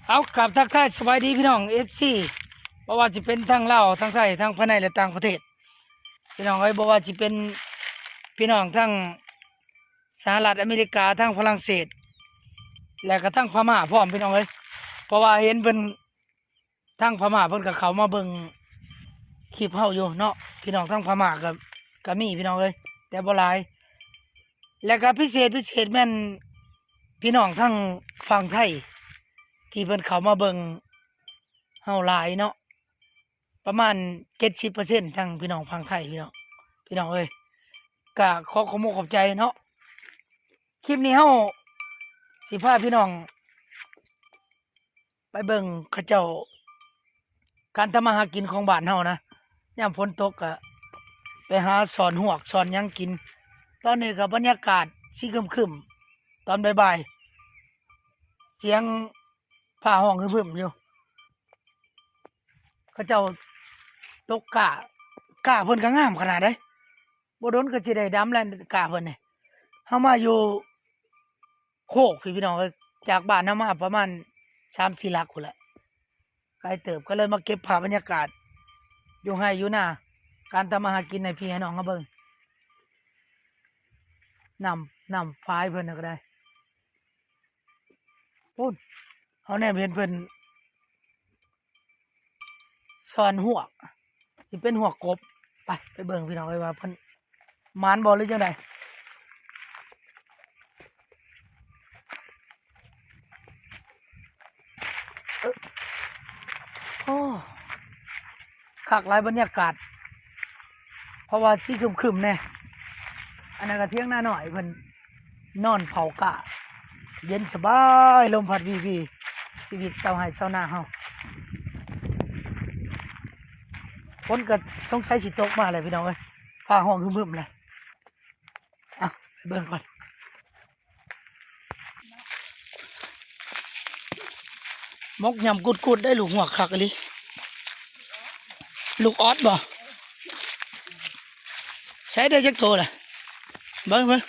ເອົາ ກາບທັກທາຍສະບາຍດີພີ່ນ້ອງເອັຟຊີ ບໍ່ວ່າຊິເປັນທັງລາວ ທັງໄທ ທັງພາຍໃນ ແລະ ຕ່າງປະເທດ ພີ່ນ້ອງເອີຍ. ບໍ່ວ່າຊິເປັນພີ່ນ້ອງທັງສະຫະລັດອາເມລິກາ ທັງຝຣັ່ງເສດ ແລະ ກະທັງພະມ້າພ້ອມ ພີ່ນ້ອງເອີຍ ເພາະວ່າເຫັນເພິ່ນ ທາງພະມ້າເພິ່ນກໍເຂົ້າມາເບິ່ງຄລິບເຮົາຢູ່ເນາະ ພີ່ນ້ອງທາງພະມ້າກໍ ກໍມີ ພີ່ນ້ອງເອີຍ ແຕ່ບໍ່ຫຼາຍ. ແລະກໍພິເສດ ພິເສດແມ່ນພີ່ນ້ອງທາງຝັ່ງໄທ ທີ່ເພິ່ນເຂົ້າມາເບິ່ງເຮົາຫຼາຍເນາະ ປະມານເຈັດສິບເປີເຊັນ ທາງພີ່ນ້ອງຝັ່ງໄທ ພີ່ນ້ອງ ພີ່ນ້ອງເອີຍ ກໍຂໍຂອບອົກຂອບໃຈເນາະ. ຄລິບນີ້ເຮົາຊິພາພີ່ນ້ອງໄປເບິ່ງເຂົາເຈົ້າ ການທຳມາຫາກິນຂອງບ້ານເຮົານະ ຍາມຝົນຕົກກະໄປຫາຊ່ອນຮວກຊ່ອນຫຍັງກິນ. ຕອນນີ້ກະບັນຍາກາດຊິຄຶມໆ ຕອນບ່າຍໆ ສຽງຟ້າຮ້ອງຮຶມໆຢູ່ ເຂົາເຈົ້າຕົກກ້າ ກ້າເພິ່ນກະງາມຂະໜາດໃດ. ບໍ່ດົນກໍຊິໄດ້ດຳແລ້ວກ້າເພິ່ນນີ້. ເຮົາມາຢູ່ໂຄກພີ້ພີ່ນ້ອງເອີຍ ຈາກບ້ານເຮົາມາປະມານສາມສີ່ຫຼັກພຸ້ນແຫຼະ ໄກເຕີບ ກໍເລີຍມາເກັບພາບບັນຍາກາດຢູ່ໄຮ່ຢູ່ນາ ການທຳມາຫາກິນໃຫ້ພີ່ໃຫ້ນ້ອງເຮົາເບິ່ງ. ນ້ຳ ນ້ຳຝາຍເພິ່ນນະກໍໄດ້ ພຸ້ນ ເຮົາແນມເຫັນເພິ່ນ ຊ່ອນຮວກ ຊິເປັນຮວກກົບ. ໄປ ໄປເບິ່ງພີ່ນ້ອງເອີຍວ່າເພິ່ນໝານບໍ່ ຫຼືຈັ່ງໃດ. ໂອ້ ຄັກຫຼາຍບັນຍາກາດ ເພາະວ່າຊິຄຶມໆແດ່. ອັນນັ້ນກໍຖຽງນານ້ອຍເພິ່ນ ນອນເຝົ້າກ້າ ເຢັນສະບາຍ ລົມພັດວີໆ ຊີວິດຊາວໄຮ່ຊາວນາເຮົາ. ຝົນກໍສົງໄສຊິຕົກມາແລ້ວພີ່ນ້ອງເອີຍ ຟ້າຮ້ອງຮຶມໆແລ້ວ. ອ່ະ ໄປເບິ່ງກ່ອນ ໝົກຫຍ້ຳກຸດໆ ໄດ້ລູກຮວກຄັກອີ່ຫຼີ. ລູກອອດບໍ່? ໃຊ້ໄດ້ຈັກໂຕລະ? ເບິ່ງ ເບິ່ງ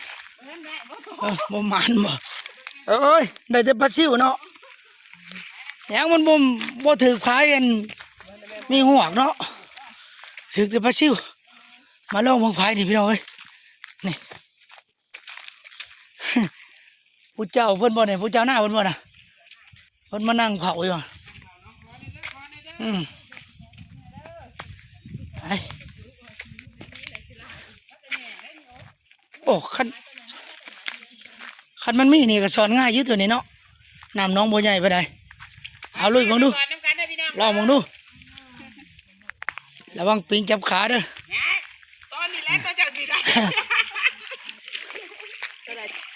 ເອີ ບໍ່ໝານບໍ່? ເອີຍ ໄດ້ແຕ່ປາຊິວເນາະ ຫຍັງມັນບໍ່ ບໍ່ຖືກພາຍ ອັນມີຮວກເນາະ ຖືກແຕ່ປາຊິວ. ມາລອງເບິ່ງພາຍນີ້ພີ່ນ້ອງເອີຍ ນີ້ ຜູ້ເຈົ້າເພິ່ນບໍ່ນີ້ ຜູ້ເຈົ້ານາເພິ່ນບໍ່ນະ? ເພິ່ນມານັ່ງເຝົ້າຢູ່ ອືມ ໄປ ໂອ້ ຄັນ ຄັນມັນມີນີ້ກໍສອນງ່າຍຢູ່ໂຕນີ້ເນາະ ນ້ຳໜອງບໍ່ໃຫຍ່ປານໃດ. ເອົາລຸຍເບິ່ງດູ ລອງເບິ່ງດູ. ລະວັງປິງຈັບຂາເດີ ຕອນນີ້ແຫຼະ ຕອນເຈົ້າຊິໄດ້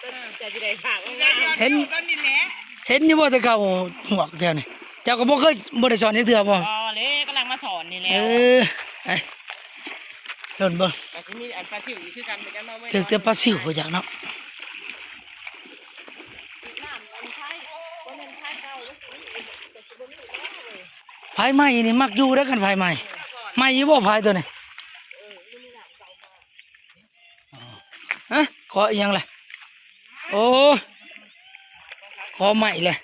ຕອນເຈົ້າຊິໄດ້ຝາກໄວ້ ເຫັນ ຕອນນີ້ແຫຼະ ເຫັນຢູ່ບໍ່ແຕ່ເກົ່າຮວກແຖວນີ້ ເຈົ້າກໍບໍ່ເຄີຍ ບໍ່ໄດ້ສອນຈັກເທື່ອບໍ່? ບໍ່ເລີຍ ກຳລັງມາສອນນີ້ແຫຼະ ເອີ ໄປ ລົນເບິ່ງ ກໍຊິມີອັນປາຊິວອີກຄືກັນ ບໍ່ຈັກເນາະ ຖືກແຕ່ປາຊິວບໍ່ຈັກເນາະ. ພາຍໃໝ່ນີ້ມັກຢູ່ເດ້ ຄັນພາຍໃໝ່ ໃໝ່ຢູ່ບໍ່ພາຍໂຕນີ້? ຮະ ເກາະອີ່ຫຍັງລະ? ໂອ້ ເກາະໄມ້ແຫຼະ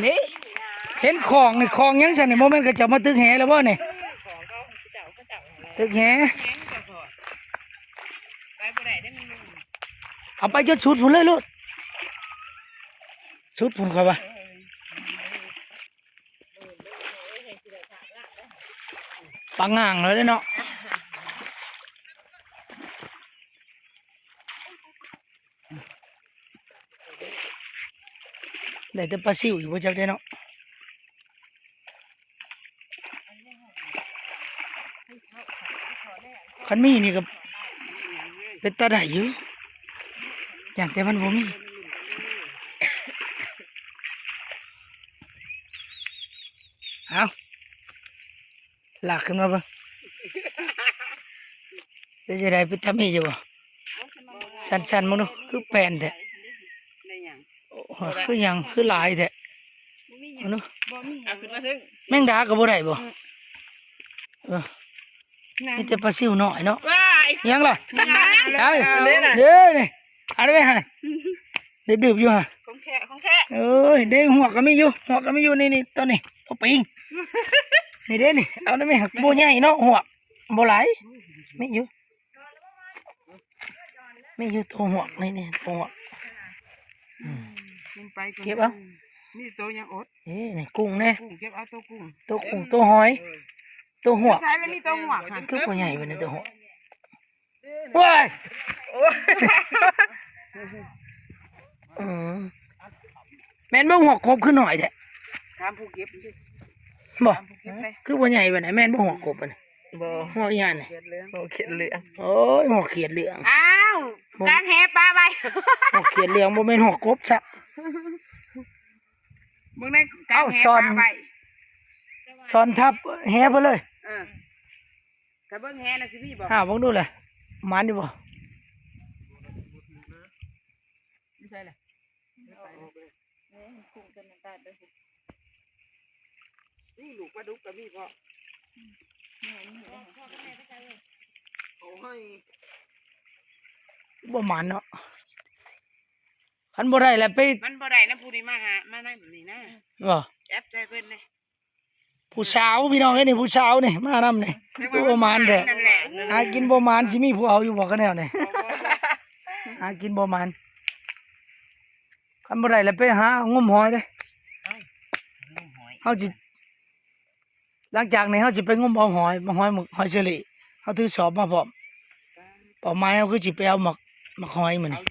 ນີ້ ເຫັນຂອງນີ້ ຂອງຫຍັງຊັ້ນນີ້? ບໍ່ແມ່ນເຂົາເຈົ້າມາຕຶກແຫແລ້ວບໍ່ນີ້? ຕຶກແຫ ໄປບໍ່ໄດ້ເດ້ ມັນ ເອົາໄປຈົນສຸດພຸ້ນເລີຍໂລດ ສຸດພຸ້ນຂ້ອຍວ່າ ປາງ່າງແລ້ວເດ້ເນາະ ໄດ້ແຕ່ປາຊິວອີກບໍ່ຈັກເດ້ເນາະ. ຄັນມີນີ້ກໍເປັນຕາໄດ້ຢູ່ ຢ້ານແຕ່ມັນບໍ່ມີ ເອົາ ລາກຂຶ້ນມາເບິ່ງ ເປັນຈັ່ງໃດ ເປັນຕາມີຢູ່ບໍ່? ສັ່ນໆ ເບິ່ງດູ ຄືແປ້ນແທ້ ໂອ້ ຄືຫຍັງ ຄືຫຼາຍແທ້ ເບິ່ງດູ ເອົາຂຶ້ນມາເຖິງ ແມງດາກໍບໍ່ໄດ້ບໍ່? ເອີ ມີແຕ່ປາຊິວນ້ອຍເນາະ. ຫຍັງລະ? ເດ້ ເດ້ນີ້ ເອົາໄດ້ຫັ້ນ ດື່ມໆຢູ່ຫັ້ນ. ຂອງແທ້ ຂອງແທ້. ເອີຍ ເດ້ ຫວກກໍມີຢູ່ ຫວກກໍມີຢູ່ ນີ້ໆ ໂຕນີ້ ໂຕປິງ ນີ້ເດ້ນີ້. ເອົາໄດ້ແມ່ ບໍ່ໃຫຍ່ເນາະ ຫວກບໍ່ຫຼາຍ ມີຢູ່ ມີຢູ່ໂຕຫວກ ນີ້ໆ ໂຕຫວກ. ອືມ ເກັບເອົາ ມີໂຕຍັງອົດ. ເອີ ນີ້ກຸ້ງແດ່ ກຸ້ງ ເກັບເອົາໂຕກຸ້ງ ໂຕກຸ້ງ ໂຕຫອຍ ເອີ ໂຕຫວກ. ໃສ່ແລ້ວມີໂຕຫວກຫັ້ນ ຄືບໍ່ໃຫຍ່ປານໃດໂຕຫວກ. ໂອ້ຍ ໂອ້ຍ ເອີ ແມ່ນບໍ່ ຫວກກົບຄືໜ້ອຍແທ້? ຖາມຜູ້ເກັບ ບໍ່ ຖາມຜູ້ເກັບເລີຍ ຄືບໍ່ໃຫຍ່ປານໃດ? ແມ່ນບໍ່ ຫວກກົບຫັ້ນ? ບໍ່ ຫວກອີຫຍັງນີ້? ຫວກຂຽດເຫຼືອງ ຫວກຂຽດເຫຼືອງ. ໂອ້ຍ ຫວກຂຽດເຫຼືອງ. ອ້າວ ຫວກ ກາງແຫປາໄວ້ ຫວກຂຽດເຫຼືອງ ບໍ່ແມ່ນຫວກກົບຊະ. ເບິ່ງໃນກາງແຫປາໄວ້ ເອົາ ຊ່ອນທັບແຫໄປເລີຍ. ເອີ ຖ້າເບິ່ງແຫນະຊິມີບໍ່? ຫາເບິ່ງດູແຫຼະ ໝານຢູ່ບໍ່? ຢູ່ໃສລະ? ນີ້ລູກປາດຸກກໍມີເພາະ ໂອ້ຍ ບໍ່ໝານເນາະ. ຄັນບໍ່ໄດ້ແລ້ວໄປ ມັນບໍ່ໄດ້ນຳຜູ້ນີ້ມາຫາ ມານຳແບບນີ້ນະ ບໍ່ ແອັບໃສ່ເພິ່ນເດ້. ຜູ້ສາວພີ່ນ້ອງເອີຍ ນີ້ຜູ້ສາວນີ້ມານຳນີ້ ຄືບໍ່ໝານແທ້. ນັ້ນແຫຼະ ຫາກິນບໍ່ໝານ ຊິມີຜູ້ເອົາຢູ່ບໍ່ ກະແນວນີ້ ຫາກິນບໍ່ໝານ. ຄັນບໍ່ໄດ້ແລ້ວໄປຫາງົມຫອຍເດ້ ເຮົາຊິ ຫຼັງຈາກນີ້ເຮົາຊິໄປງົມເອົາຫອຍ ໝາກຫອຍ ໝາກຫອຍເຊີຣີ ເຮົາຖືສອບມາພ້ອມ. ເປົ້າໝາຍເຮົາຄືຊິໄປເອົາໝາກ ໝາກຫອຍມື້ນີ້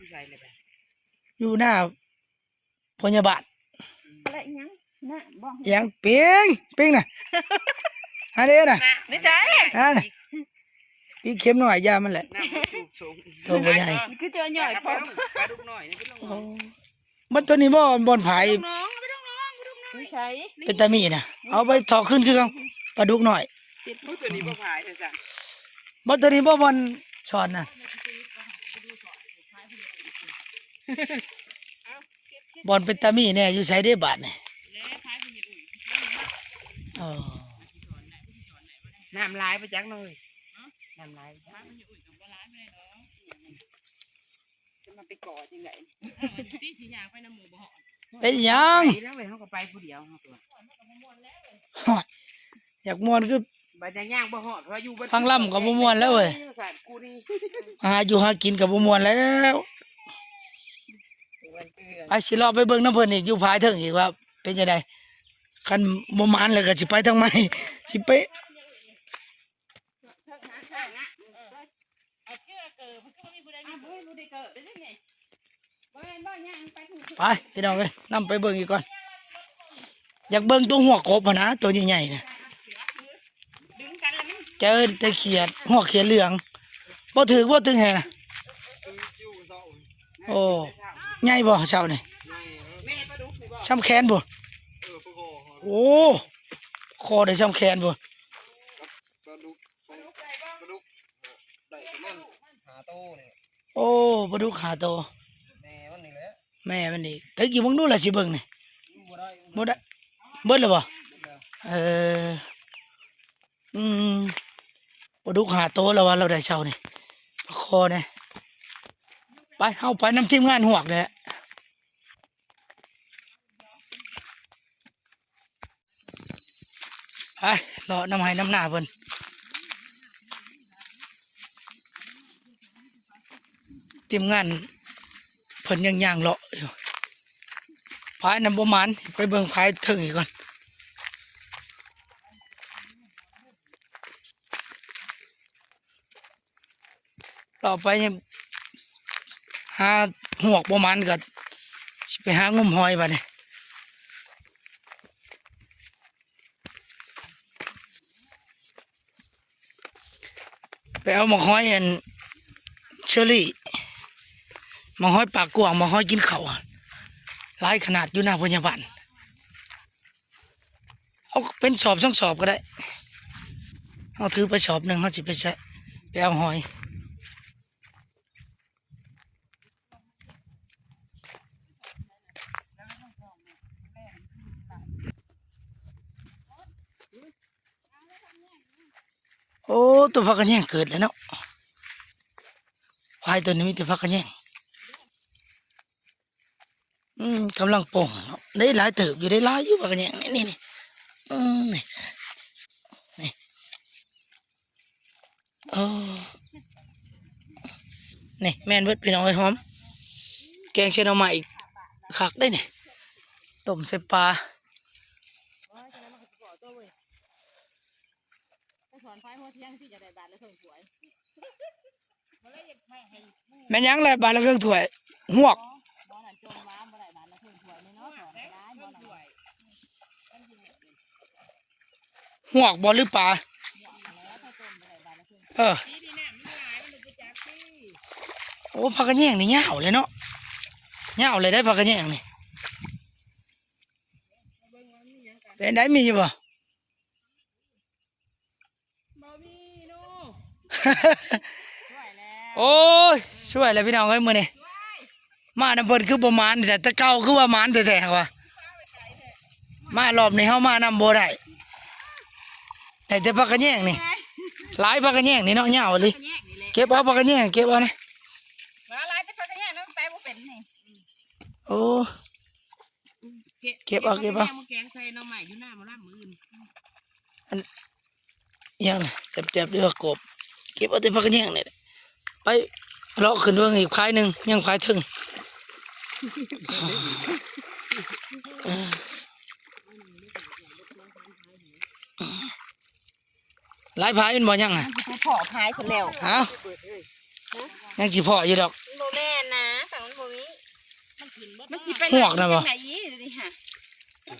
ຢູ່ໜ້າ ພະຍາບານ ແລະ ອີຫຍັງ ນະ ບໍ່ ອີຫຍັງ ປິງ ປິງນະ ອັນນີ້ນະ ນີ້ໃສ ອັນ ປີເຂັມນ້ອຍ ຢ່າມັນແຫຼະ ໂຕບໍ່ໃຫຍ່ ຄືເຈົ້າຍ່ອຍພໍ້ ໂອ້ ມັນໂຕນີ້ບໍ່ ບ່ອນຜາຍ ເປັນຕາມີນະ ເອົາໄປຖອກຄືນຄືເກົ່າ ປາດຸກນ້ອຍ ໂຕນີ້ບໍ່ຜາຍ ບໍ່ໂຕນີ້ບໍ່ ບ່ອນສອນນະ. ບ່ອນເປັນຕາມີແດ່ ຢູ່ໃສເດ້ບາດນີ້? ເອີ ນ້ຳຫຼາຍບໍ່ຈັກເນາະ ນ້ຳຫຼາຍ ຊິມາໄປກໍຈັ່ງໃດ ເປັນຫຍັງ ໄປແລ້ວເຮົາກໍໄປຜູ້ດຽວ ເຮົາຕົວະ ຢາກມ່ວນຄື ບັດຍ່າງບໍ່ຮອດ ເພາະວ່າຢູ່ ທາງລຳກໍບໍ່ມ່ວນແລ້ວເວີຍ ຫາຢູ່ຫາກິນກໍບໍ່ມ່ວນແລ້ວ ໄປ ຊິເລາະໄປເບິ່ງນຳເພິ່ນອີກ ຢູ່ພາຍເທິງອີກວ່າເປັນຈັ່ງໃດ ຄັນບໍ່ໝານແລ້ວກໍຊິໄປທາງໃໝ່ ຊິໄປ ໄປພີ່ນ້ອງເອີຍ ນຳໄປເບິ່ງອີກກ່ອນ ຢາກເບິ່ງໂຕຫົວກົບຫັ້ນນະ ໂຕໃຫຍ່ໆນະ ເຈີແຕ່ຂຽດ ຫົວຂຽດເຫຼືອງ ບໍ່ຖືກບໍ່ ຕຶງແຮນະ ໂອ້ ໃຫຍ່ບໍ່ເຊົ້ານີ້ ສ່ຳແຂນພຸ້ນ ໂອ້ ຄໍໄດ້ສ່ຳແຂນພຸ້ນ. ປາດຸກ ປາດຸກ ໄດ້ປະມານຫ້າໂຕນີ້ ໂອ້ ປາດຸກຫ້າໂຕ ແມ່ມັນນີ້ແຫຼະ ແມ່ມັນນີ້ ຖືກຢູ່ເບິ່ງດູລະ ຊິເບິ່ງນີ້ ບໍ່ໄດ້ ບໍ່ໄດ້ ເບິດແລ້ວບໍ່? ເອີ ອືມ ປາດຸກຫ້າໂຕລະວ່າລາວໄດ້ເຊົ້ານີ້ ປາຄໍນີ້ ໄປ ເຮົາໄປນຳທີມງານຮວກນີ້ແຫຼະ. ໄປເລາະນຳໄຮ່ນຳນາເພິ່ນ ທີມງານເພິ່ນຍັງຍ່າງເລາະຢູ່ ພາຍນັ້ນບໍ່ໝານ ໄປເບິ່ງພາຍເທິງອີກກ່ອນ. ຕໍ່ໄປຫາຮວກບໍ່ໝານກໍຊິໄປຫາງົມຫອຍບາດນີ້ ໄປເອົາໝາກຫອຍອັນເຊີຣີ ໝາກຫອຍປາກກວ້າງ ໝາກຫອຍກິນເຂົ້າ ຫຼາຍຂະໜາດຢູ່ນາພະຍາບານ. ເອົາເປັນສອບສອງສອບກໍໄດ້ ເຮົາຖືໄປສອບໜຶ່ງ ເຮົາຊິໄປໃສ່ ໄປເອົາຫອຍ. ໂອ້ ໂອ້ ຕົວຜັກກະແຍງເກີດແລ້ວເນາະ. ຄວາຍຕົວນີ້ມີແຕ່ຜັກກະແຍງ. ອືມ ກຳລັງປົ່ງເນາະ. ໄດ້ຫຼາຍເຕີບຢູ່ ໄດ້ຫຼາຍຢູ່ ຜັກກະແຍງນີ້ ນີ້ ນີ້. ອືມ ນີ້ ນີ້. ໂອ້ ນີ້ແມ່ນເບິດພີ່ນ້ອງເອີຍ ຫອມ ແກງໃສ່ໜໍ່ໄມ້ ຄັກເດ້ນີ້ ຕົ້ມໃສ່ປາ. ແມ່ນຫຍັງແຫຼະບາດລະເຄິ່ງຖ້ວຍ? ຫວກ. ຫວກບໍ່ ຫຼືປາ? ເອີ ໂອ້ ຜັກກະແຍງນີ້ຍາວເລີຍເນາະ ຍາວເລີຍໄດ໋ ຜັກກະແຍງນີ້. ເປັນໃດ ມີຢູ່ບໍ່? ບໍ່ມີເນາະ. ໂອ້ຍ ຊ່ວຍແລ້ວພີ່ນ້ອງເອີຍ ມື້ນີ້ ມານຳເພິ່ນຄືບໍ່ໝານແທ້ ແຕ່ເກົ່າຄືວ່າໝານແທ້ໆວ່າ ມາລອບນີ້ເຮົາມານຳບໍ່ໄດ້ ໄດ້ແຕ່ຜັກກະແຍງນີ້ ຫຼາຍຜັກກະແຍງນີ້ເນາະ ຍາວອີ່ຫຼີ. ເກັບເອົາຜັກກະແຍງ ເກັບເອົານະ ຫຼາຍແຕ່ຜັກກະແຍງນະ ໄປບໍ່ເປັນນີ້. ໂອ້ ເກັບເອົາ ເກັບເອົາ ມາແກງໃສ່ໜໍ່ໄມ້ຢູ່ນາໝໍລຳມື້ອື່ນ. ອັນ ອີຫຍັງນະ ແຈບໆ ຫຼືວ່າກົບ? ເກັບເອົາແຕ່ຜັກກະແຍງນີ້ແຫຼະ. ໄປເລາະຂຶ້ນເບິ່ງອີກພາຍໜຶ່ງ ຍັງພາຍເທິງ. ຫຼາຍພາຍແມ່ນບໍ່? ຍັງ ຍັງຊິໄປເພາະພາຍພຸ້ນແລ້ວ. ເອົ້າ ຍັງຊິເພາະຢູ່ດອກ. ມັນບໍ່ແມ່ນນະ ຄັນມັນບໍ່ມີ ມັນຊິໄປຫວກນະບໍ່? ຈັ່ງໃດອີກນີ້ຫະ?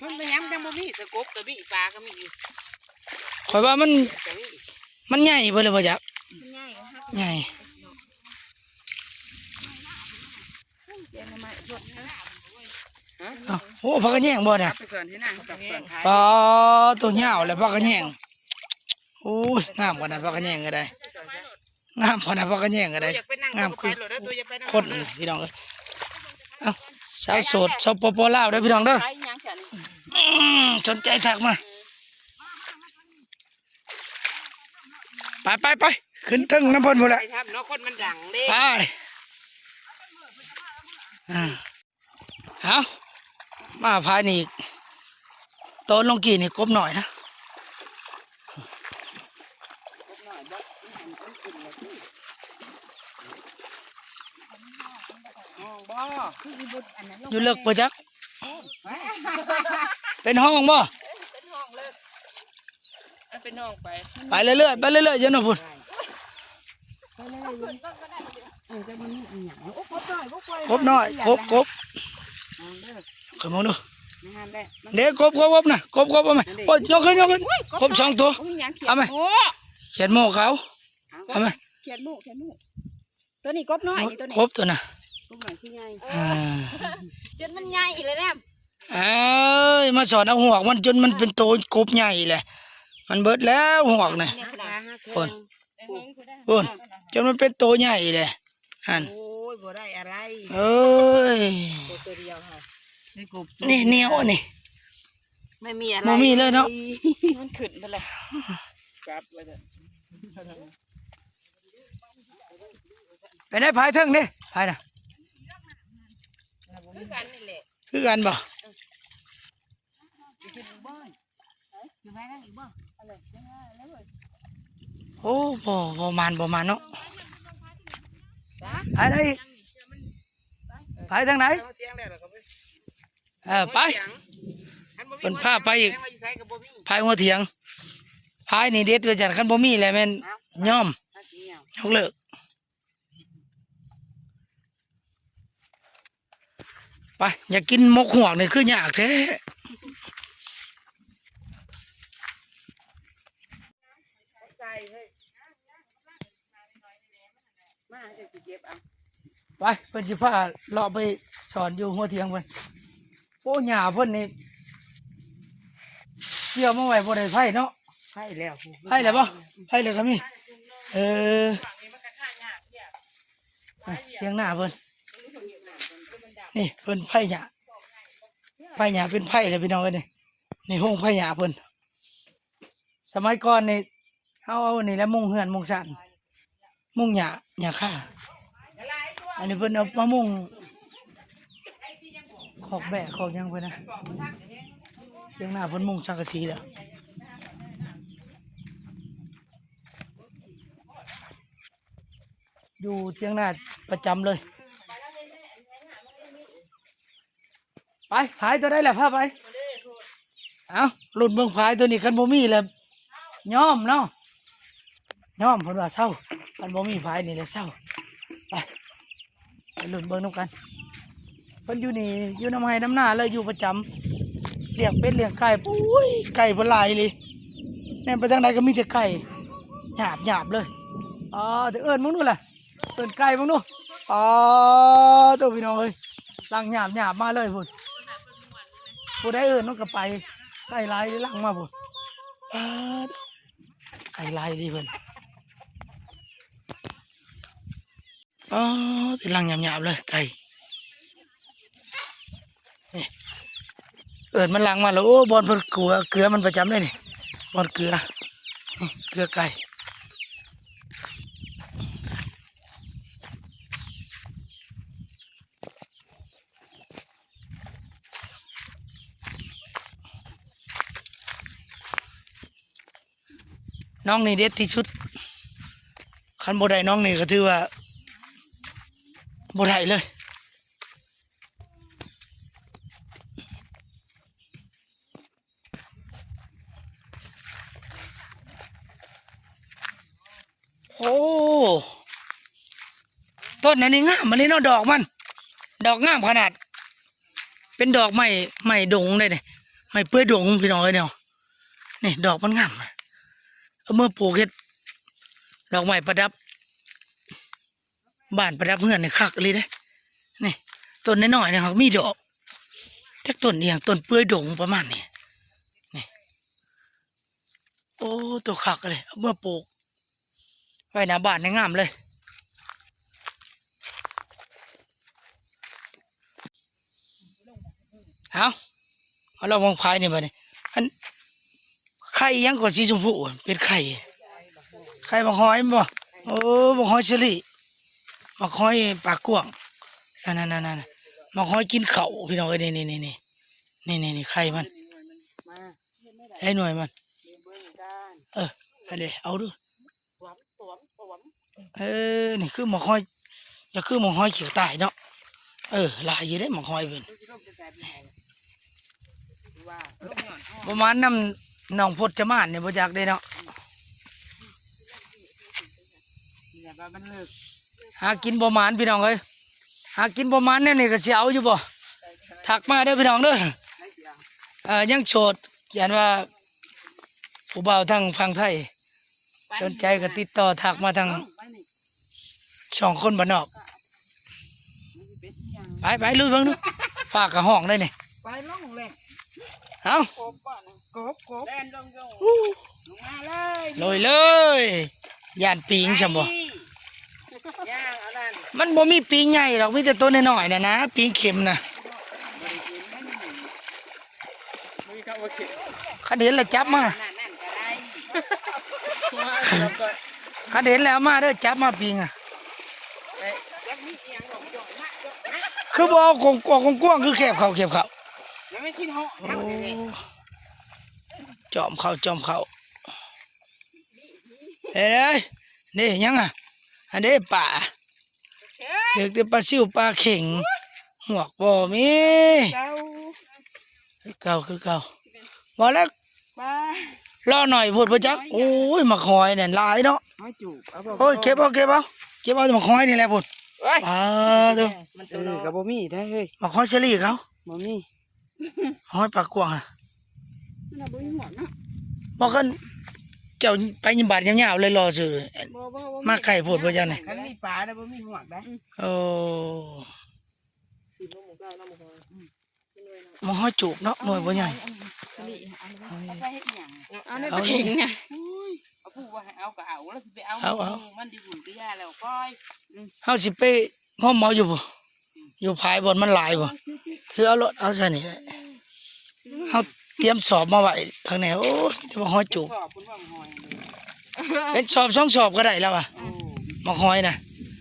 ມັນເປັນຫຍັງຈັ່ງບໍ່ມີ? ສະກົບກໍມີ ປາກໍມີຢູ່. ຂ້ອຍວ່າມັນ ມັນໃຫຍ່ເບິດແລ້ວບໍ່ຈັກ? ມັນໃຫຍ່ ໃຫຍ່. ເອົາ ໂອ້ ຜັກກະແຍງບໍ່ນະ? ໄປສອນໃຫ້ນາງ ສອນ ປາ ໂຕຍາວແຫຼະ ຜັກກະແຍງ. ໂອ້ຍ ງາມຂະໜາດ ຜັກກະແຍງກໍໄດ້ ງາມຂະໜາດ ຜັກກະແຍງກໍໄດ້ ງາມຄືຄົນພີ່ນ້ອງເອີຍ. ເອົ້າ ສາວໂສດ ສປປ ລາວເດີພີ່ນ້ອງເດີ. ອືມ ສົນໃຈທັກມາ. ໄປໆໆ ຂຶ້ນເທິງນຳເພິ່ນພຸ້ນແຫຼະ. ໄປທຳເນາະ ຄົນມັນດັງເດ້. ໄປ ອ່າ ເອົາ ມາພາຍນີ້ອີກ. ຕອນລົງກີ້ນີ້ກົບນ້ອຍນະ. ຢູ່ເລິກບໍ່ຈັກ? ເປັນຫ້ອງບໍ່? ເປັນຫ້ອງເລີຍ. ໄປເລື້ອຍໆ ໄປເລື້ອຍໆ ຢ່ານອນພຸ້ນ. ກົບນ້ອຍ ກົບ ກົບ ເອີ ເບິ່ງດູ. ເດ້ ກົບ ກົບ ກົບນະ ກົບ ກົບ ເອົາໄໝ? ໂອ້ຍ ຍົກຂຶ້ນ ຍົກຂຶ້ນ. ກົບສອງໂຕ ເອົາໄໝ? ຂຽດໝູກເຂົາ ເອົາໄໝ? ຂຽດໝູກ ຂຽດໝູກ. ຕົວນີ້ກົບນ້ອຍນີ້ ຕົວນີ້ ກົບຕົວນະ ກົບນ້ອຍຄືໃຫຍ່. ອ່າ ຈົນມັນໃຫຍ່ອີກແລ້ວແນມ. ເອີຍ ມາສອນເອົາຫວກມັນຈົນມັນເປັນໂຕກົບໃຫຍ່ແຫຼະ. ມັນເບິດແລ້ວຫວກນີ້. ພຸ້ນ ພຸ້ນ ຈົນມັນເປັນໂຕໃຫຍ່ແຫຼະ. ຫັ້ນ ໂອ້ຍ ບໍ່ໄດ້ອະໄລ. ເອີຍ ໂຕດຽວຫັ້ນ ນີ້ກົບ ນີ້ໜຽວອັນນີ້ ບໍ່ມີອະໄລ ບໍ່ມີເລີຍເນາະ. ມັນຂຶ້ນໄປແລ້ວ ຈັບໄວ້ເດີ. ໄປໄດ້ພາຍເທິງເດ້ ພາຍນະ ຄືກັນນີ້ແຫຼະ ຄືກັນບໍ່? ໂອ້ ບໍ່ ບໍ່ມານ ບໍ່ມານເນາະ. ໄປໄດ້ອີກ ໄປທາງໃດ? ເອີ ໄປ ເພິ່ນພາໄປອີກ ພາຍຫົວຖຽງ. ພາຍນີ້ເດັດວ່າຈັ່ງ ຄັນບໍ່ມີແລ້ວແມ່ນຍອມ ຍົກເລີກ. ໄປ ຢາກກິນໝົກຫວກນີ້ຄືຍາກແທ້. ໄປ ເພິ່ນຊິພາເລາະໄປສອນຢູ່ຫົວຖຽງເພິ່ນ. ໂອ້ ຫຍ້າເພິ່ນນີ້ກ່ຽວມາໄວ້ບໍ່ໄດ້ໄຜເນາະ. ໄຜແລ້ວ ໄຜແລ້ວບໍ່? ໄຜແລ້ວກໍມີ. ເອີ ຖຽງນາເພິ່ນ ນີ້ເພິ່ນໄຜຫຍ້າ ໄຜຫຍ້າເປັນໄຜແລ້ວພີ່ນ້ອງເອີຍ. ນີ້ ນີ້ໂຮງໄຜຫຍ້າເພິ່ນ. ສະໄໝກ່ອນນີ້ ເຮົາເອົາອັນນີ້ແຫຼະມຸງເຮືອນມຸງຊານ ມຸງຫຍ້າ ຫຍ້າຄາ. ອັນນີ້ເພິ່ນເອົາມາມຸງຄອກແບ້ຄອກຫຍັງເພິ່ນນະ. ທຽງນາເພິ່ນມຸງສັງກະສີແລ້ວ. ຢູ່ທຽງນາປະຈຳເລີຍ. ໄປ ພາຍຕົວໃດລະ ພາໄປ. ເອົ້າ ລຸ້ນເບິ່ງພາຍຕົວນີ້ ຄັນບໍ່ມີລະຍອມເນາະ ຍອມ ເພິ່ນວ່າເຊົາ. ຄັນບໍ່ມີພາຍນີ້ລະເຊົາ. ໄປ ໄປລຸ້ນເບິ່ງນຳກັນ. ເພິ່ນຢູ່ນີ້ ຢູ່ນຳໄຮ່ນຳນາເລີຍ ຢູ່ປະຈຳ ລ້ຽງເປັດລ້ຽງໄກ່. ໂອ້ຍ ໄກ່ເພິ່ນຫຼາຍອີ່ຫຼີ ແນມໄປທາງໃດກໍມີແຕ່ໄກ່ ຫຍາບໆເລີຍ. ອໍ ເອີ້ນເບິ່ງດູລະ ເອີ້ນໄກ່ເບິ່ງດູ. ອໍ ໂຕ ພີ່ນ້ອງເອີຍ ຫຼັ່ງຫຍາບໆມາເລີຍພຸ້ນ. ຜູ້ໃດເອີ້ນມັນກໍໄປ ໄກ່ຫຼາຍຫຼັ່ງມາພຸ້ນ. ປາດ ໄກ່ຫຼາຍອີ່ຫຼີເພິ່ນ. ອໍ ເປັນຫຼັ່ງຫຍາບໆເລີຍໄກ່. ນີ້ ເອີ້ນມັນຫຼັ່ງມາແລ້ວ. ໂອ້ ບ່ອນເພິ່ນເກືອ ເກືອມັນປະຈຳເດ້ນີ້ ບ່ອນເກືອ ນີ້ ເກືອໄກ່. ໜອງນີ້ເດັດທີ່ສຸດ ຄັນບໍ່ໄດ້ໜອງນີ້ກໍຖືວ່າບໍ່ໄດ້ເລີຍ. ໂອ້ ຕົ້ນອັນນີ້ງາມອີ່ຫຼີເນາະ ດອກມັນ ດອກງາມຂະໜາດ ເປັນດອກໄມ້ ໄມ້ດົງເດ້ນີ້ ໄມ້ເປືອຍດົງ ພີ່ນ້ອງເອີຍເນາະ. ນີ້ດອກມັນງາມ ເອົາມາປູກເຮັດດອກໄມ້ປະດັບບ້ານປະດັບເຮືອນນີ້ຄັກອີ່ຫຼີເດ້. ນີ້ ຕົ້ນນ້ອຍໆນີ້ຫາກມີດອກ ຈັກຕົ້ນອີ່ຫຍັງ ຕົ້ນເປືອຍດົງປະມານນີ້. ນີ້ ໂອ້ ໂຕຄັກເລີຍ ເອົາເມືອປູກໄວ້ໜ້າບ້ານໃຫ້ງາມເລີຍ. ເອົາ ເອົາລອງມອງພາຍນີ້ບາດນີ້ ອັນ ໄຂ່ຫຍັງກໍສີຊົມພູ ເປັນໄຂ່ ໄຂ່ບັກຫອຍແມ່ນບໍ່? ໂອ້ ບັກຫອຍເຊີຣີ ບັກຫອຍປາກກວ້າງ ນັ້ນໆໆໆ ບັກຫອຍກິນເຂົ້າ ພີ່ນ້ອງເອີຍ ນີ້ໆໆ ນີ້ໆໆ ໄຂ່ມັນ ມາ ໃຫ້ໜ່ວຍມັນ ເອີ ອັນນີ້ເອົາດູ ເອີ ນີ້ຄືໝາກຫອຍ ຢາກຄືໝາກຫອຍຂີ້ກະຕ່າຍເນາະ. ເອີ ຫຼາຍຢູ່ເດ້ໝາກຫອຍເພິ່ນ ປະມານນຳໜອງພົດຈະມານນີ້ບໍ່ຈັກເດ້ເນາະ. ຫາກິນບໍ່ໝານພີ່ນ້ອງເອີຍ ຫາກິນບໍ່ໝານແນວນີ້ກໍຊິເອົາຢູ່ບໍ່? ທັກມາເດີພີ່ນ້ອງເດີ ເອີ ຍັງໂສດ ຢ້ານວ່າຜູ້ບ່າວທາງຝັ່ງໄທສົນໃຈກໍຕິດຕໍ່ທັກມາທາງສອງຄົນບ້ານນອກ. ໄປ ໄປ ລຸຍເບິ່ງດູ ຟ້າກະຮ້ອງໄດ໋ນີ້ ໄປລົງເລີຍ. ເອົ້າ ກົບ ກົບ ແລ່ນລົງ ລົງມາເລີຍ ລຸຍເລີຍ. ຢ້ານປີງຊັ້ນບໍ່? ມັນບໍ່ມີປີງໃຫຍ່ດອກ ມີແຕ່ໂຕນ້ອຍໆນະນະ ປີງເຂັມນະ. ຄັນເຫັນແລ້ວຈັບມາ ຄັນເຫັນແລ້ວເອົາມາເດີ ຈັບມາປີງອະ. ຄືບໍ່ເອົາກວ້າງໆ ຄືແຄບເຂົ້າ ແຄບເຂົ້າ. ໂອ້ ຈອມເຂົ້າ ຈອມເຂົ້າ ເອີຍ ນີ້ຫຍັງອະ? ອັນເດ້ປາ ຖືກແຕ່ປາຊິວປາເຂັງ ຫວກບໍ່ມີ ຄືເກົ່າ ຄືເກົ່າ ບໍ່ແລ້ວ ລໍໜ້ອຍໂພດບໍ່ຈັກ. ໂອ້ຍ ໝາກຫອຍນັ້ນຫຼາຍເນາະ ໂອ້ຍ ເກັບເອົາ ເກັບເອົາ ເກັບເອົາໝາກຫອຍນີ້ແຫຼະພຸ້ນ. ປາໂທ ມັນໂຕ ເອີ ກໍບໍ່ມີໄດ໋ເຮີ້ຍ ໝາກຫອຍເຊີຣີເຂົາ ບໍ່ມີ ຫອຍປາກກວ້າງ ມັນບໍ່ມີຫວກເນາະ. ບໍ່ ຄັນເຈົ້າໄປບາດຍາວໆເລີຍລໍຊື່ ບໍ່ ບໍ່ ບໍ່ມີ ມາໄກໂພດບໍ່ຈັກນີ້ ຄັນມີປາແລ້ວບໍ່ມີຫວກໄດ໋. ໂອ້ ໝາກຫອຍຈູບເນາະ ໜ່ວຍບໍ່ໃຫຍ່ ເອົາໄປເຮັດຫຍັງ ເອົາໃນປະເຂັງນະ. ເອົາຜູ້ວ່າໃຫ້ເອົາກໍເອົາ ແລ້ວຊິໄປເອົາ ເອົາ ເອົາ ມັນຢູ່ບຸນກໍຢ່າແລ້ວ ປ່ອຍ. ເຮົາຊິໄປງມເອົາຢູ່ບໍ່? ຢູ່ພາຍບ່ອນມັນຫຼາຍບໍ່? ຖືເອົາໂລດ ເອົາໃສ່ນີ້ແຫຼະ ເຮົາຕຽມສອບມາໄວ້ຂ້າງໃນ. ໂອ້ຍ ມີແຕ່ໝາກຫອຍຈູບ ສອບເພິ່ນວ່າໝາກຫອຍ ເປັນສອບສອງສອບກໍໄດ້ແລ້ວວ່າ ອືມ ໝາກຫອຍນະ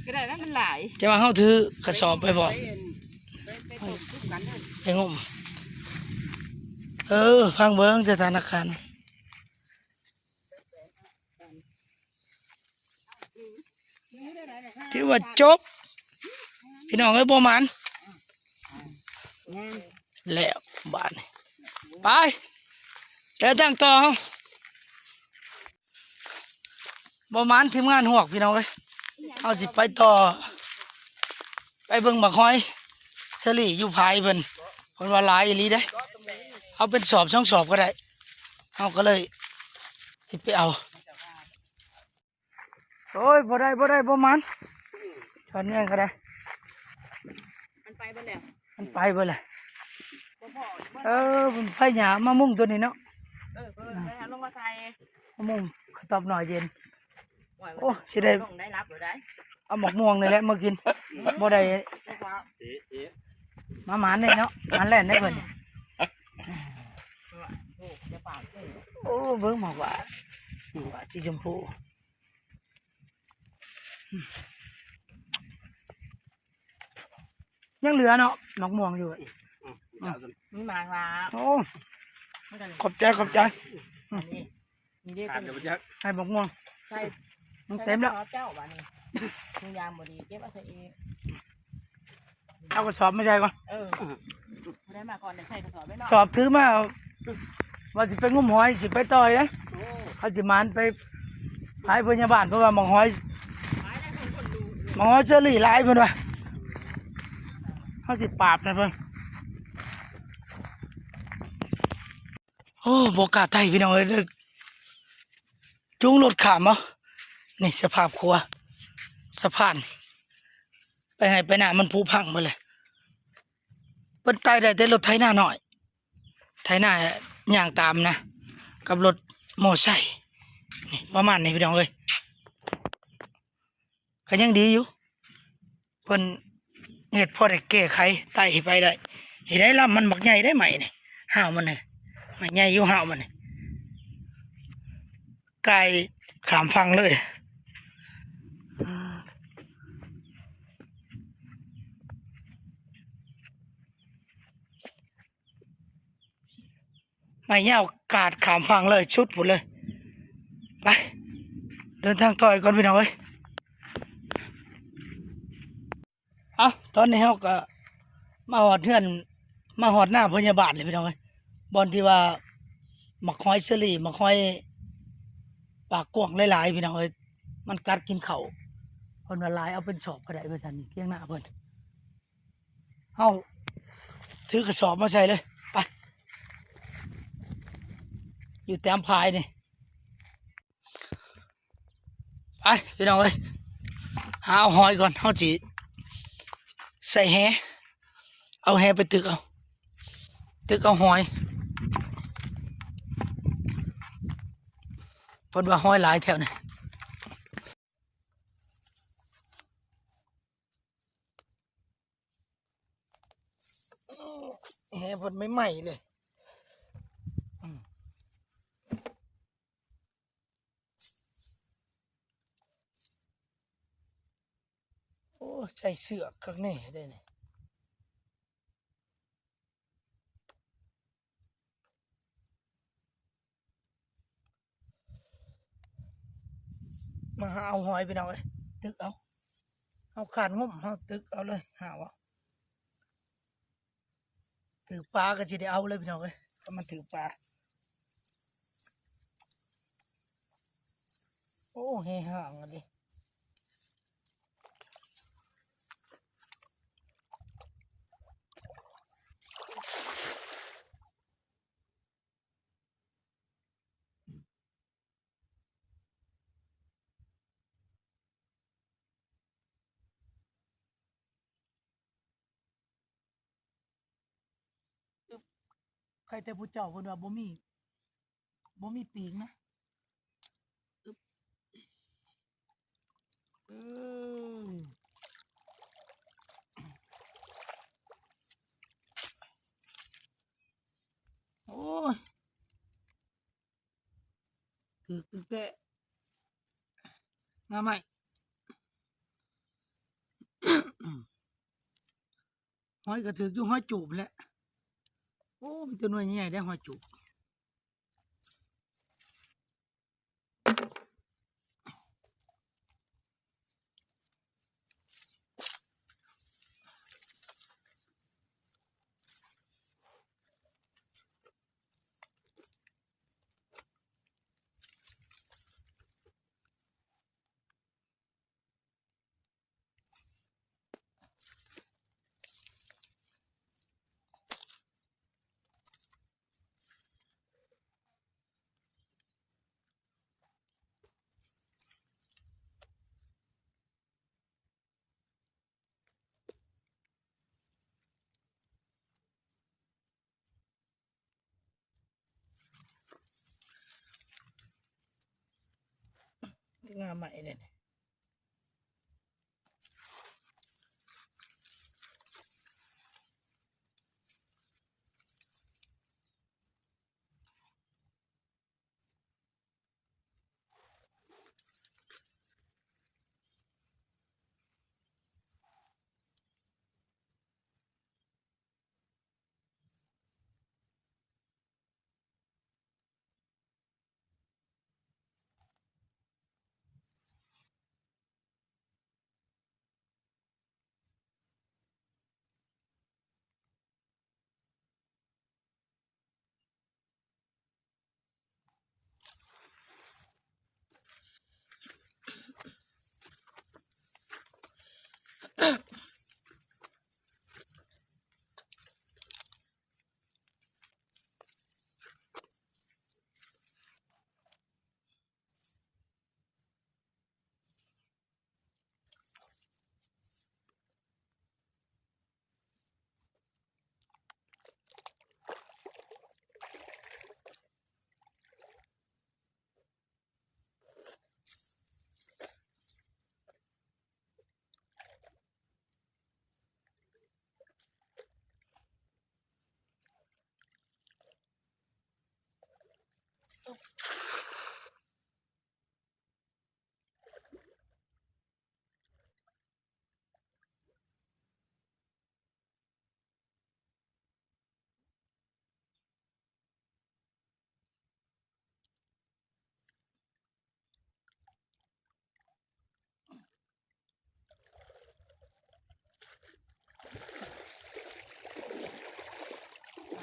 ກໍໄດ້ນະ ມັນຫຼາຍ. ແຕ່ວ່າເຮົາຖືກະສອບໄປພ້ອມ ໄປ ໄປຕົ້ມຊຸມກັນເດີ ໄປງົມ. ເອີ ຟັງເບິ່ງສະຖານະການ. ຖືວ່າຈົບ ພີ່ນ້ອງເອີຍ ບໍ່ໝານ ແລ້ວບາດນີ້ ໄປ ເດີນທາງຕໍ່. ບໍ່ໝານ ທີມງານຮວກ ພີ່ນ້ອງເອີຍ ເຮົາຊິໄປຕໍ່ ໄປເບິ່ງໝາກຫອຍເຊີຣີຢູ່ພາຍເພິ່ນ ເພິ່ນວ່າຫຼາຍອີ່ຫຼີເດ້. ເອົາເປັນສອບສອງສອບກໍໄດ້ ເຮົາກໍເລີຍຊິໄປເອົາ. ໂອ້ຍ ບໍ່ໄດ້ ບໍ່ໄດ້ ບໍ່ໝານ ຊ້ອນແຍງກໍໄດ້ ມັນໄປເບິດແລ້ວ ມັນໄປເບິດແລ້ວ. ບໍ່ພໍ ເອີ ມັນໄປຫຍ້າມາມຸງຕົວນີ້ເນາະ ເອີ ເອີ ໄປຫາລົງມາໃສ່ ມາມຸງຂະຕອບໜ້ອຍເຢັນ. ໂອ້ຍ ຊິໄດ້ ໄດ້ຮັບແລ້ວໄດ໋ ເອົາໝາກມ່ວງນີ້ແຫຼະມາກິນ ບໍ່ໄດ້ ມາໝານແດ່ເນາະ ໝານແລ່ນໄດ້ເພິ່ນ. ໂອ້ ເບິ່ງໝາກຫວ້າ ໝາກຫວ້າສີຊົມພູ ຍັງເຫຼືອເນາະ ໝາກມ່ວງຢູ່. ອືມ ມີໝາກຫວ້າ ໂອ້ ມັນກໍ ຂອບໃຈ ຂອບໃຈ. ອັນນີ້ ນີ້ເດ້ ຂາດແລ້ວບໍ່ຈັກ ໃຫ້ໝາກມ່ວງ ໃສ່ ມັນເຕັມແລ້ວ ໃສ່ກະສອບເຈົ້າບາດນີ້ ທຸງຢາງບໍ່ດີ ເກັບເອົາໃສ່ເອງ. ເອົາກະສອບມາໃສ່ກ່ອນ ເອີ ຜູ້ໃດມາກ່ອນໄດ້ໃສ່ກະສອບໄວ້ເນາະ ສອບຖືມາ ວ່າຊິໄປງມຫອຍ ຊິໄປຕໍ່ເດ້ ເຮົາຊິໝານໄປພາຍເພິ່ນຍາບ້ານ ເພາະວ່າໝາກຫອຍ ໝາກຫອຍເຊີຣີຫຼາຍເພິ່ນວ່າ ເຮົາຊິປາບໃຫ້ເພິ່ນ. ໂອ້ ບໍ່ກ້າໄຕ່ພີ່ນ້ອງເອີຍ ເລີກຈູງລົດຂ້າມເອົາ. ນີ້ສະພາບຂົວ ສະພານ ໄປໄຮ່ໄປນາມັນຜຸພັງເບິດເລີຍ. ເພິ່ນໄຕ່ໄດ້ແຕ່ລົດໄຖນານ້ອຍ ໄຖນາຍ່າງຕາມນະ ກັບລົດມໍໄຊ. ນີ້ປະມານນີ້ພີ່ນ້ອງເອີຍ ກໍຍັງດີຢູ່ ເພິ່ນເຮັດພໍໄດ້ແກ້ໄຂ ໄຕ່ໄປໄດ້. ເຫັນໄດ໋ລຳມັນບັກໃຫຍ່ໄດ໋ ໄມ້ນີ້ ຮ້າວມັນນີ້ ໄມ້ໃຫຍ່ຢູ່ ຮ້າວມັນນີ້ ກາຍຂ້າມຝັ່ງເລີຍ. ໄມ້ຍາວກາດຂ້າມຝັ່ງເລີຍ ສຸດພຸ້ນເລີຍ. ໄປ ເດີນທາງຕໍ່ອີກກ່ອນພີ່ນ້ອງເອີຍ. ເອົ້າ ຕອນນີ້ເຮົາກໍມາຮອດເຮືອນ ມາຮອດນາພະຍາບານແລ້ວພີ່ນ້ອງເອີຍ ບ່ອນທີ່ວ່າໝາກຫອຍເຊີຣີ ໝາກຫອຍປາກກວ້າງຫຼາຍໆ ພີ່ນ້ອງເອີຍ ມັນກັດກິນເຂົ້າ. ເພິ່ນວ່າຫຼາຍ ເອົາເປັນສອບກໍໄດ້ວ່າຊັ້ນ ທຽງນາເພິ່ນ. ເຮົາຖືກະສອບມາໃສ່ເລີຍ ໄປ ຢູ່ແຕ້ມພາຍນີ້. ໄປພີ່ນ້ອງເອີຍ ຫາເອົາຫອຍກ່ອນ ເຮົາຊິໃສ່ແຫ ເອົາແຫໄປຕຶກເອົາ ຕຶກເອົາຫອຍ. ເພິ່ນວ່າຫອຍຫຼາຍແຖວນີ້. ແຫເພິ່ນໃໝ່ໆເລີຍ. ໂອ້ ໃສ່ເຊືອກຄັກແນ່ເດ້ນີ້. ມາຫາເອົາຫອຍພີ່ນ້ອງເອີຍ ຕຶກເອົາ ເຮົາຄານງົມ ເຮົາຕຶກເອົາເລີຍ ຫາເອົາ ຖືກປາກໍຊິໄດ້ເອົາເລີຍພີ່ນ້ອງເອີຍ ຖ້າມັນຖືກປາ. ໂອ້ ແຫຫ່າງອີ່ຫຼີ. ໃຄແຕ່ຜູ້ເຈົ້າເພິ່ນວ່າບໍ່ມີ ບໍ່ມີປີກນະ. ອຶບ ເອີ ໂອ້ຍ ຖືກ ຖືກແທ້. ໜໍ່ໄມ້ ຫອຍກໍຖືກຢູ່ ຫອຍຈູບແຫຼະ. ໂອ້ ມີແຕ່ໜ່ວຍໃຫຍ່ໆເດ້ ຫອຍຈູບ. ງາມໃໝ່ເດ້.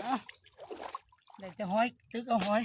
ອ່າ ໄດ້ແຕ່ຫອຍ ຕຶກເອົາຫອຍ.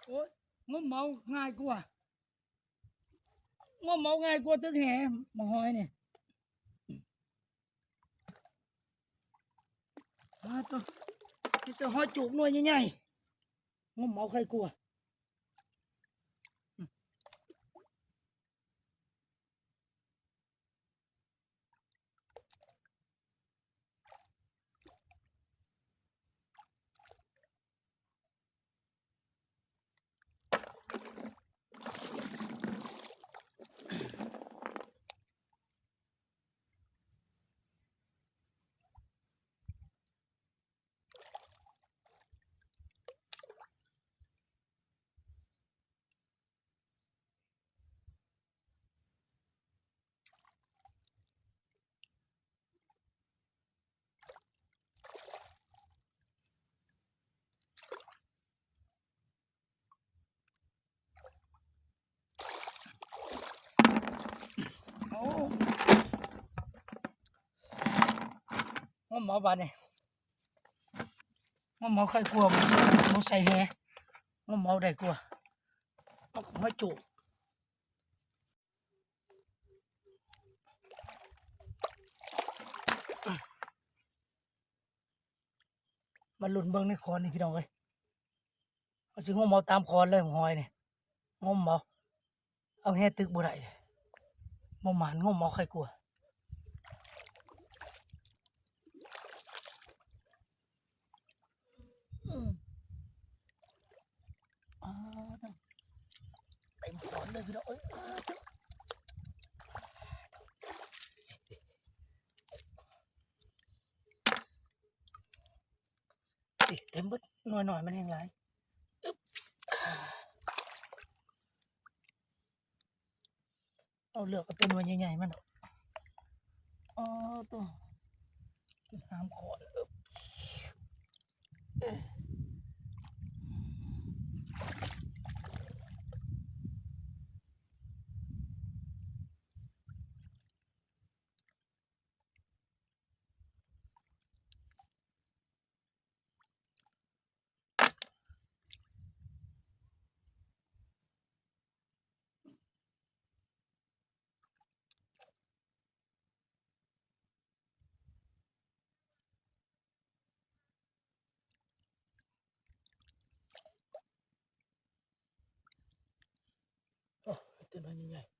ໂອ້ຍ ງົມເອົາງ່າຍກວ່າ ງົມເອົາງ່າຍກວ່າຕຶກແຫ ໝາກຫອຍນີ້. ປາດໂທ້ ມີແຕ່ຫອຍຈູກໜ່ວຍໃຫຍ່ໆ. ງົມເອົາໄຂ່ກົວ. ໂອ້ ງົມເອົາບາດນີ້ ງົມເອົາໄຂ່ກົວ ບໍ່ໃສ່ ບໍ່ໃສ່ແຫ ງົມເອົາໄດ້ກົວ ເອົາມາຈູບ. ມາລຸ້ນເບິ່ງໃນຂອນນີ້ພີ່ນ້ອງເອີຍ ເຮົາຊິງົມເອົາຕາມຂອນເລີຍ ໝາກຫອຍນີ້ ງົມເອົາ ເອົາແຫຕຶກບໍ່ໄດ້ ບໍ່ໝານ ງົມເອົາໄຂ່ກົວ. ອືມ ອ້າວ ເຕັມຂອນເລີຍພີ່ນ້ອງເອີຍ ອ້າວ ເຕັມເບິດ ໜ່ວຍນ້ອຍມັນແຮງຫຼາຍ ອຶບ. ເອົາ ເລືອກເອົາແຕ່ໜ່ວຍໃຫຍ່ໆມັນ ອໍ ໂຕ ຫາມຂໍເດີ. ໂອ້ ເຕັມໜ່ວຍໃຫຍ່ໆ.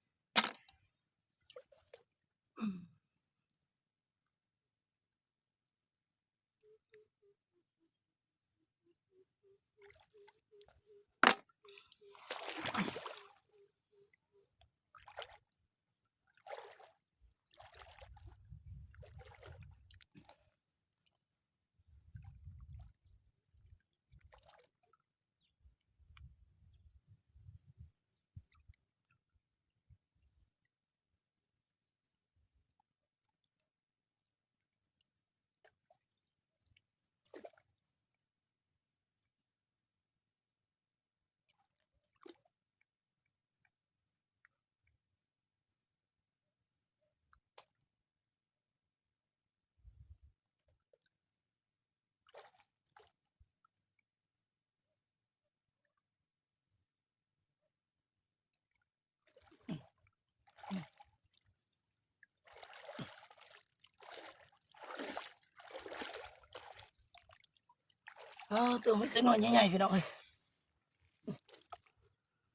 ອ້າວ ໂຕ ມີແຕ່ໜ່ວຍໃຫຍ່ໆ ພີ່ນ້ອງເອີຍ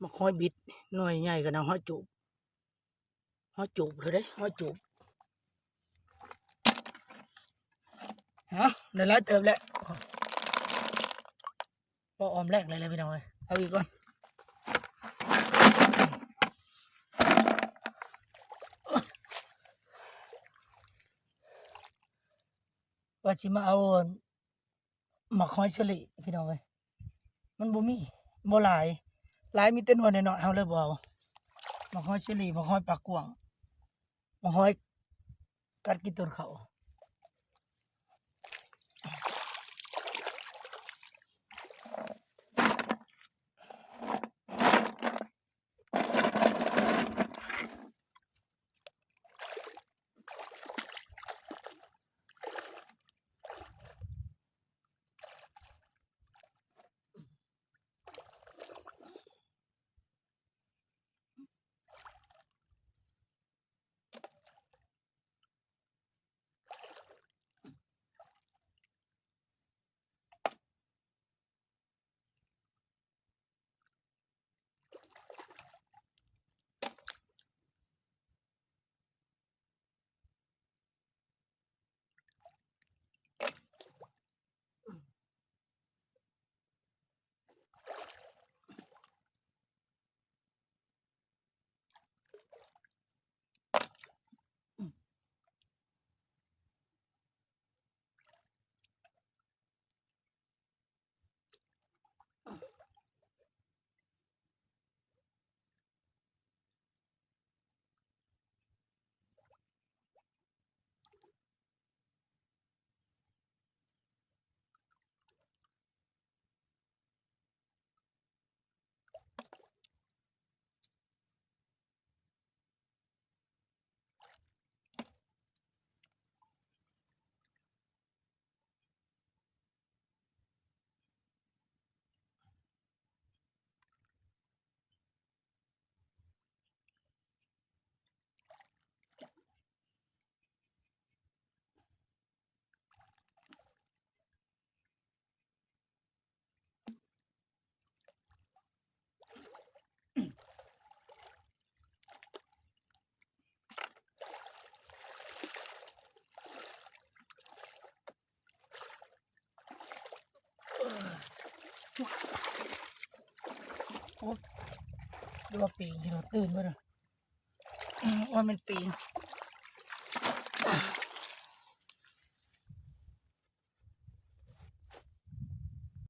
ໝາກຫອຍບິດ ໜ່ວຍໃຫຍ່ຂະໜາດ ຫອຍຈູບ. ຫອຍຈູບເລີຍເດ້ ຫອຍຈູບ. ເອົ້າ ໄດ້ຫຼາຍເຕີບແລ້ວ ພໍອອມແລງໄດ້ແລ້ວພີ່ນ້ອງເອີຍ ເອົາອີກກ່ອນ ວ່າຊິມາເອົາ ໝາກຫອຍເຊີຣີພີ່ນ້ອງເອີຍ ມັນບໍ່ມີ ບໍ່ຫຼາຍ ຫຼາຍມີແຕ່ໜ່ວຍນ້ອຍໆ ເຮົາເລີຍບໍ່ເອົາ ໝາກຫອຍເຊີຣີ ໝາກຫອຍປາກກວ້າງ ໝາກຫອຍກັດກິນຕົ້ນເຂົ້າ. ໂ ໂອ້ຍ ຫຼືວ່າປີງ ທີ່ວ່າຕື່ນເບິດ ອືມ ໂອ້ຍ ແມ່ນປີງ.